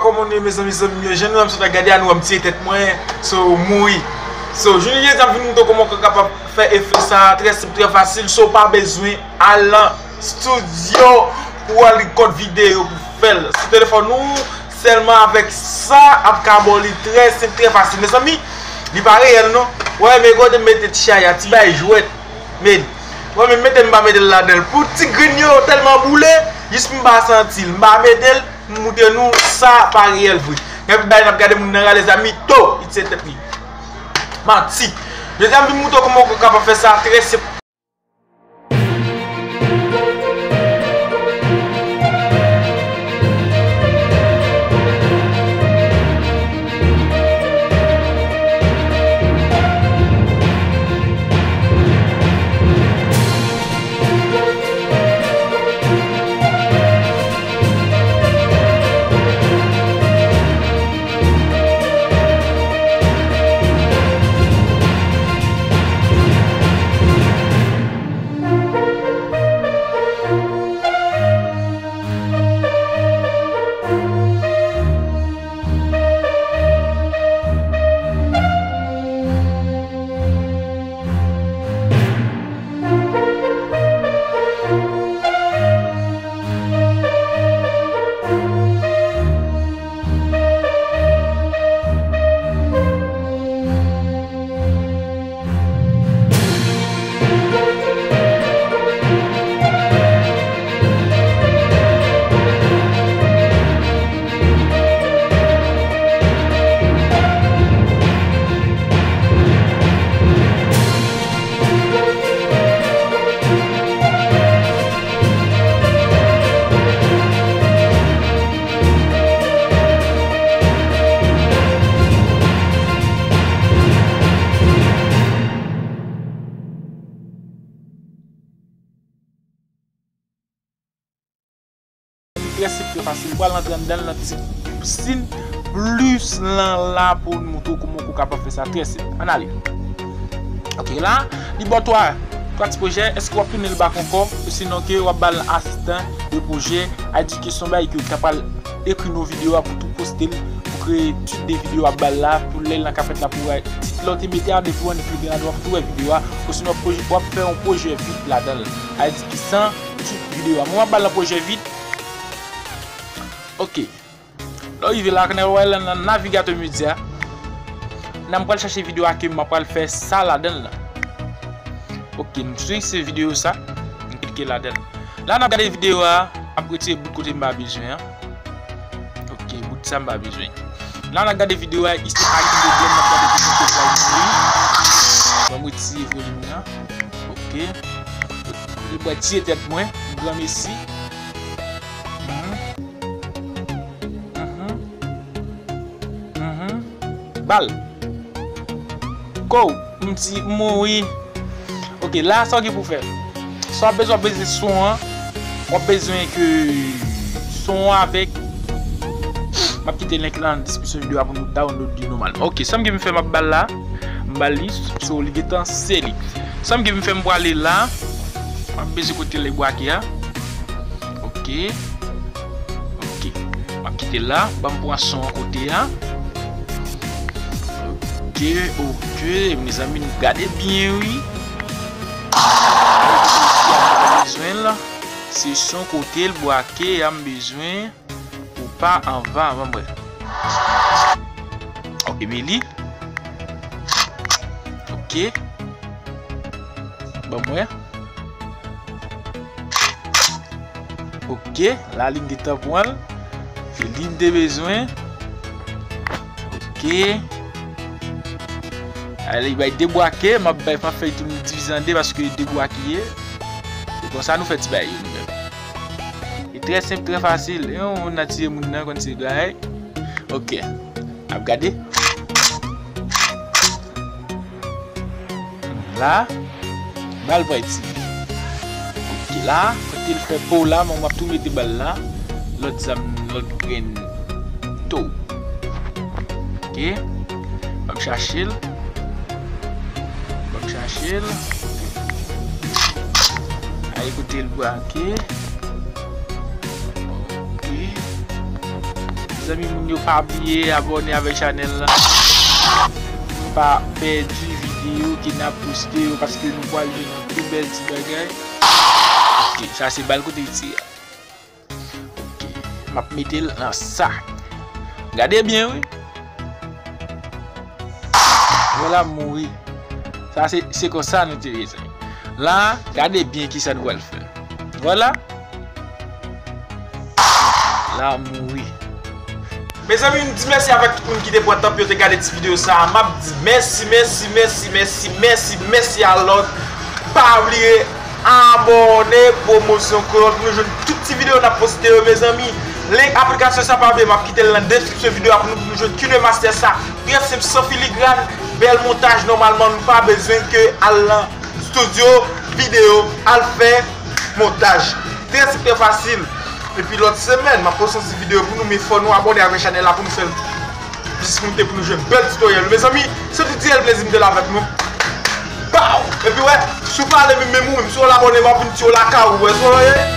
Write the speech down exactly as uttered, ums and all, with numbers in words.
Kòman nou ye, mezanmi, zanmi m yo? Jan nou wè m sot ap gade a, nou wè m tiye tèt mwen, so, mouri. So, jounen jodi a, m vin montre w kòman w kapab fè efè sa a, trè senp, trè fasil, so, w pa bezwen al nan estidyo pou w al rekòd videyo pou fè l. Sou telefòn ou, sèlman avèk sa, ap ka ba w li trè senp, trè fasil. Mezanmi, li pa reyèl non. Wè, men kote m mete ti chay a, ti bay jwèt. Men, wè, men mete m pa mete l ladan l. Pou ti grenn yo tèlman boule, jis m pa santi l. M pa mete l, m montre nou sa pa reyèl vre. Gen anpil bagay n ap gade moun nan rale zam, mito, li tiye tèt li. Manti. Jodi a, m vin montre w kòman w kapab fè sa trè senp. Trè senp, trè fasil. Pral antre anndan l nan ti pisin plis lan la pou n montre w kòman w kapab fè sa trè senp. Ann ale. Ok, la, li ba w twa, twa ti pwojè. Èske w ap tounen l bak ankò? Osinon ke w ap ba l asistan de pwojè? Sa vle di ke se yon bagay ke w ta pral ekri nan videyo a pou tou poste l, pou kreye tit de videyo w ap ba l la, pou lè l nan ka fèt la pou w wè tit la w te mete a, depi w annik li gen radyo w ap tou wè videyo a, osinon w ap pwoje-, w ap fè yon pwojè vit ladan l. Sa vle di ki san tit videyo a. Mwen m ap ba l nan pwojè vit. Ok. Lè w rive la, kounye a w al nan navigatè medya. Nan m pral chache videyo a ke m ap pral fè sa ladan l lan. Ok, m swiv se videyo sa. M klike ladan l. La n ap gade videyo a, m ap retire bout kote m pa bezwen an. Ok, bout sa m pa bezwen. La n ap gade videyo a, istwa pa gen pwoblèm, n ap gade videyo a. Ban m retire volim nan. Ok. Li pral tiye tèt mwen. Granmesi. Mhm. Mhm. Mhm. Bal. Go. M di, m mouri. Ok, la, sa w gen pou fè? Sa w ap bezwen, w ap bezwen son an. W ap bezwen ke son an avèk. M ap kite link la nan deskripsyon videyo a pou nou download li nòmalman. Ok, sa m gen pou fè, m ap ba l la. M ba l li, so li gentan se li. Sa m gen pou fè, m prale la. M ap bezwen kote l bwake a. Ok. Ok. M ap kite l la. Ban m pran son an kote a. Ok, ok. Mezanmi, nou gade byen, wi. Bezwen l. Se son kote l bwake a m bezwen. Ou pa anvan, anvan mwen. Ok, men li. Ok. Ban mwen. Ok, la li gentan pran l. Se li m te bezwen. Ok. Ale, bay debwake, m ap bay, m ap fè tou divize an de paske debwake ye. Se konsa nou fè ti bagay yo nou menm. E trè senp, trè fasil. E yon moun nan tiye moun nan konn se bagay. Ok. N ap gade. La, bal pral tire. Ok, la, kote l fè po la, mwen m ap tou mete bal la. Lòt zam, lòt grenn tou. Ok. Ban m chache l. Ban m chache l. Ay kote l bwake. Ok. Zanmi, moun yo, pa bliye abòne avèk chanèl la. Pou nou pa pèdi videyo ke n ap poste yo, paske nou pral jwenn yon pi bèl ti bagay. Ok, sa se bal kote l tire a. Ok, m ap mete l nan sa. Gade byen, wi. Vwala, mouri. Sa se, se konsa nou te bezwen. La, gade byen kisa nou pral fè. Vwala. La mouri. Mezanmi, m di mèsi avèk tout moun ki te pran tan pou yo te gade ti videyo sa a. M ap di mèsi, mèsi, mèsi, mèsi, mèsi, mèsi a lòt. Pa bliye abòne Pwomosyon Kreyòl pou nou jwenn tout ti videyo n ap poste yo, mezanmi. Link aplikasyon sa, pa bliye, m ap kite l nan deskripsyon videyo a pou nou, pou nou jwenn KineMaster sa. Trè senp, san filigran, bèl montaj, nòmalman nou pa bezwen ke al nan estidyo videyo, al fè montaj. Trè senp, trè fasil. Epi lòt semèn, m ap poste yon ti videyo pou nou, men fò nou abòne avèk chanèl la pou nou fè l plis moute, pou nou jwenn bèl titoryèl. Mezanmi, se te ti plezi m te la avèk nou. Pow! Epi wè, si w pa renmen menm ou menm, si w abòne, m ap vin tiye w lakay ou, wè, so, wè.